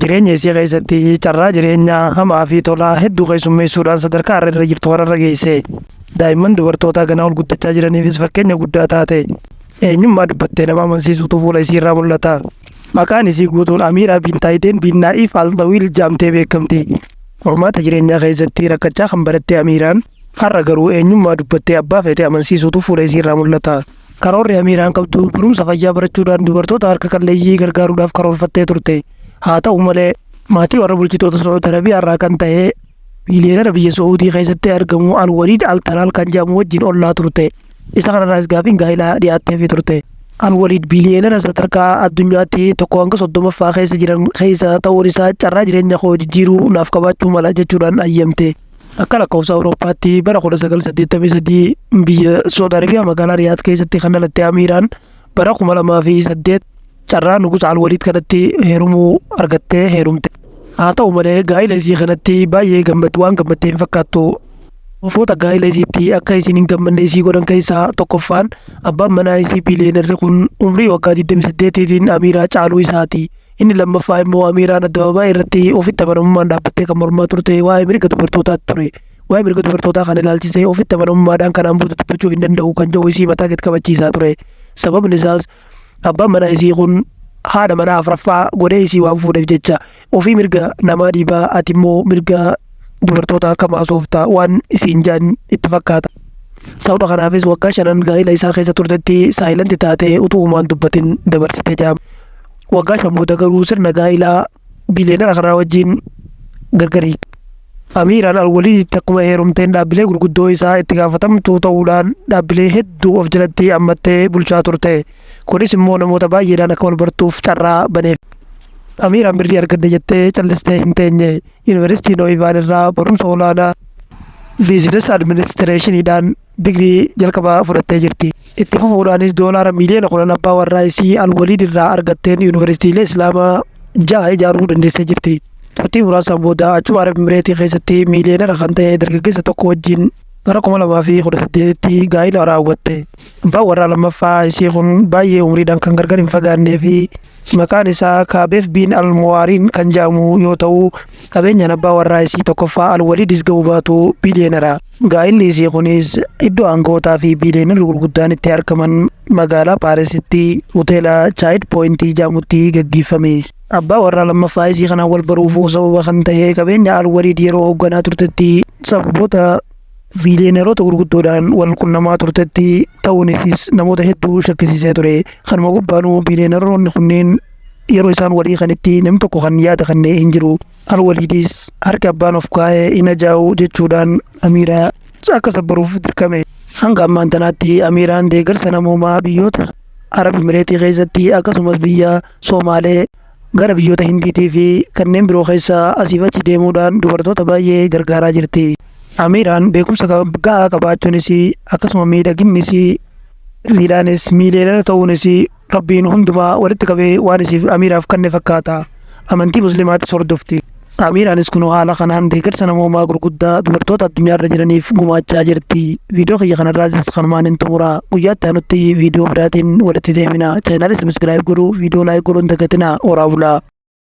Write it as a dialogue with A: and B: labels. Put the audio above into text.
A: Jireenya isii keessatti carraa jireenyaa hamaa fi tolaa hedduu keessummeessuudhaan sadarkaa har'a irra jirtu kanarra geesse. Daa'imman dubartootaa ganaa ol guddachaa jiraniifis fakkeenya guddaa taate. Eenyummaa dubbattee nama amansiisutu fuula isii irraa mul'ata. Maqaan isii guutuun Amiiraa bin Taayideen bin Naa'iif Al-Xawiil jaamtee beekamti. Qormaata jireenyaa keessatti rakkachaa kan baratte Amiiraan, har'a garuu eenyummaa dubbattee abbaa feete amansiisuutu fuula isii irraa mul'ata. Karoorri Amiiraan qabdu barumsa fayyaa barachuudhaan dubartoota harka qalleeyyii gargaaruudhaaf karoorfattee turte. Haa ta'u malee, maatii warra bulchitoota Su'uud Arabiyaa irraa kan ta'e biiliyeenara biyya Su'uudii keessatti argamu Al-Waliid Al-Talaal kan jedhamu wajjin ollaa turte. Isa kanarraas gaafiin gaa'ilaa dhiyaatteefii turte. Al-Waliid biiliyeenara sadarkaa addunyaatti 1 hanga 30ffaa keessa jiran keessa ta'uun isaa carraa jireenya koo jijjiiruu naaf qabaachuu mala jechuudhaan ayyamte. Akka lakkoofsa Awurooppaatti bara 1983 biyya Saudi Arabiyaa magaalaa Riyaad keessatti kan dhalatte Amiiraan bara 2008 carraa Nugus Al-Waliid kanatti heerumuu argattee heerumte. Haa ta'u malee, gaa'ila isii kanatti baay'ee gammad waan gammaddee hin fakkaattu. Ufoota gaa'ila isiitti akka isiin hin gammanne isii godhan keessaa tokkoffaan abbaan manaa isii biiliyeenarri kun umrii waggaa 28tiin Amiiraa caaluu isaati. Inni lammaffaa immoo Amiiraan addabaabaayii irratti ofitti amanamummaan dhaabbattee kan mormaa turte waa'ee mirga dubartootaatti ture. Waa'ee mirga dubartootaa kan ilaalchisee ofitti amanamummaadhaan kanaan booda dubbachuu hin danda'u kan jedhu isii mataa gad qabachiisaa ture. Sababni isaas abbaan manaa isii kun haadha manaa afraffaa godhee isii waan fuudheef jecha, ofii mirga namaa dhiibaa, ati immoo mirga dubartoota akkam haasofta waan isiin jaan itti fakkaata. Sababa kanaafis waggaa shanan gaa'ila isaa keessa turtetti silent taatee utuu humaan dubbatin dabarsite jaama. Waggaa 5 booda garuu sirna gaa'ilaa biiliyeenara kanaa wajjin gargar hiikte. Amiiraan Alwaliiditti akkuma heerumteen dhaabbilee gurguddoo isaa itti gaafatamtuu ta'uudhaan dhaabbilee hedduu of jalatti hammattee bulchaa turte. Kunis immoo namoota baay'eedhaan akka wal bartuuf carraa baneef. Amiiraan birrii argadde jettee callistee hin teenye. Yuunivarsiitii Nooyivaan irraa barumsa olaanaa business administrationiidhaan digirii jalqabaa fudhattee jirti. Itti fufuudhaanis doolaara miiliyoona 10 abbaa warraa isii Alwaliid irraa argatteen yuunivarsiitiilee Islaamaa jaha ijaaruu dandeessee jirti. Turtii muraasaan booda achuma Arab Imireetii keessatti miiliyeenara kan ta'e dargaggeessa tokko wajjin bara 2018tti gaa'ila raawwatte. Abbaan warraa lammaffaa isii kun baay'ee umriidhaan kan gargar hin fagaannee fi maqaan isaa Kaabeef bin Almuwaariin kan jedhamu yoo ta'u, qabeenyaan abbaa warraa isii tokkoffaa Alwaliidis ga'uu baatu biiliyeenara. Gaa'illi isii kunis iddoo aanga'ootaa fi biiliyeenarri gurguddaan itti argaman magaalaa Paarisitti hoteela Chaayid Pooyintii jedhamutti gaggeeffame. Abbaa warraa lammaffaa isii kanaan wal baruuf sababa kan ta'e qabeenya Alwaliid yeroo hoogganaa turtetti sababoota biiliyeenaroota gurguddoodhaan wal qunnamaa turtetti ta'uunis namoota hedduu shakkisiisee ture. Kanuma gubbaanuu biiliyeenaroonni kunneen yeroo isaan walii kanitti namni tokko kan yaada kannee hin jiru. Alwaliidis harki abbaan of kaa'ee hin ajaa'u jechuudhaan Amiiraa akka sabbaruuf dirqame. Hanga ammaan tanaatti Amiiraan deeggarsa namoomaa biyyoota Arab Imireetii keessatti, akkasumas biyya Soomaalee, gara biyyoota Hindiitii fi kanneen biroo keessa asiif achi deemuudhaan dubartoota baay'ee gargaaraa jirti. Amiiraan beekumsa gahaa qabaachuunis, akkasuma miidhaginnis, riidhaanis, miiliyeenara ta'uunis Rabbiin hundumaa walitti qabee waan isiif Amiiraaf kanne fakkaata. Amantii Muslimaatis hordofti. Amiiraanis kunoo haala kanaan deeggarsa namoomaa gurguddaa dubartoota addunyaarra jiraniif gumaachaa jirti. Viidiyoo kiyya kanarraas kanumaan hin xumura. Guyyaa itti aanutti viidiyoo biraatiin walitti deemina. Chaanaalii subscribe godhuu, viidiyoo like godhuu hin dagatinaa. Horaa bulaa.